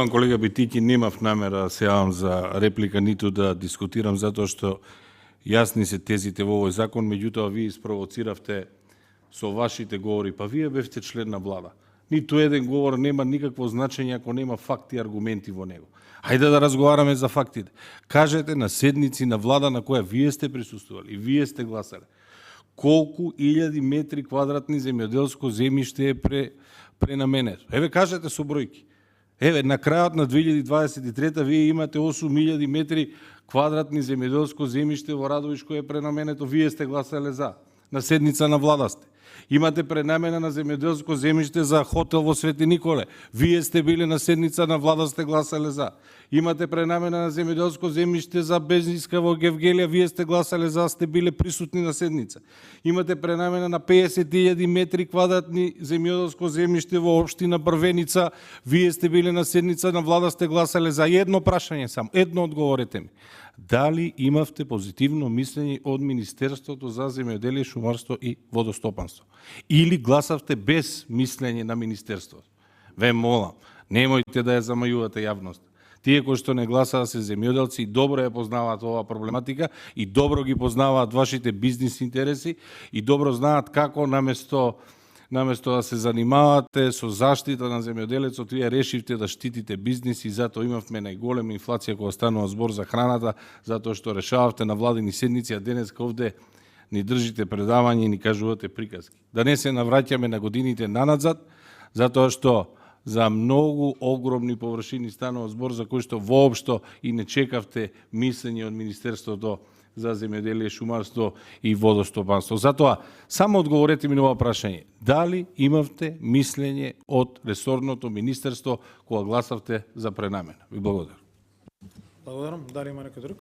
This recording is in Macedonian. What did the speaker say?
Колега Битики, немав намера да се јавам за реплика, ниту да дискутирам, затоа што јасни се тезите во овој закон, меѓутоа вие испровоциравте со вашите говори, па вие бевте член на влада. Ниту еден говор нема никакво значење ако нема факти и аргументи во него. Хајде да разговараме за фактите. Кажете на седници на влада на која вие сте присуствували, вие сте гласале, колку илјади метри квадратни земјоделско земјиште е пренаменето. Еве кажете со бројки. Еве, на крајот на 2023 вие имате 8.000 метри квадратни земјоделско земјиште во Радовиш кој е пренаменето, вие сте гласале за. На седница на влада сте. Имате пренамена на земјоделско земјиште за хотел во Свети Николе. Вие сте биле на седница на влада, сте гласале за. Имате пренамена на земјоделско земјиште за бизниска во Гевгелија, вие сте гласале за, сте биле присутни на седница. Имате пренамена на 50.000 метри квадратни земјоделско земјиште во општина Брвеница, вие сте биле на седница на влада, сте гласале за. Едно прашање само, едно одговорете ми. Дали имавте позитивно мислење од Министерството за земјоделие, шумарство и водостопанство? Или гласавте без мислење на Министерството? Ве молам, немојте да ја замајувате јавност. Тие кои што не гласаа се земјоделци и добро ја познаваат оваа проблематика и добро ги познаваат вашите бизнис интереси и добро знаат како наместо да се занимавате со заштита на земјоделецот, вие решивте да штитите бизнис и затоа имавме најголема инфлација кога станува збор за храната, затоа што решававте на владини седници, а денеска овде ни држите предавање и ни кажувате приказки. Да не се навраќаме на годините нанадзад, затоа што за многу огромни површини станува збор за кои што воопшто и не чекавте мислење од Министерството за земјоделие, шумарство и водостопанство. Затоа, само одговорете ми на ова прашање. Дали имавте мислење од ресорното министерство кога гласавте за пренамена? Ви благодарам. Благодарам. Дали има некој друг?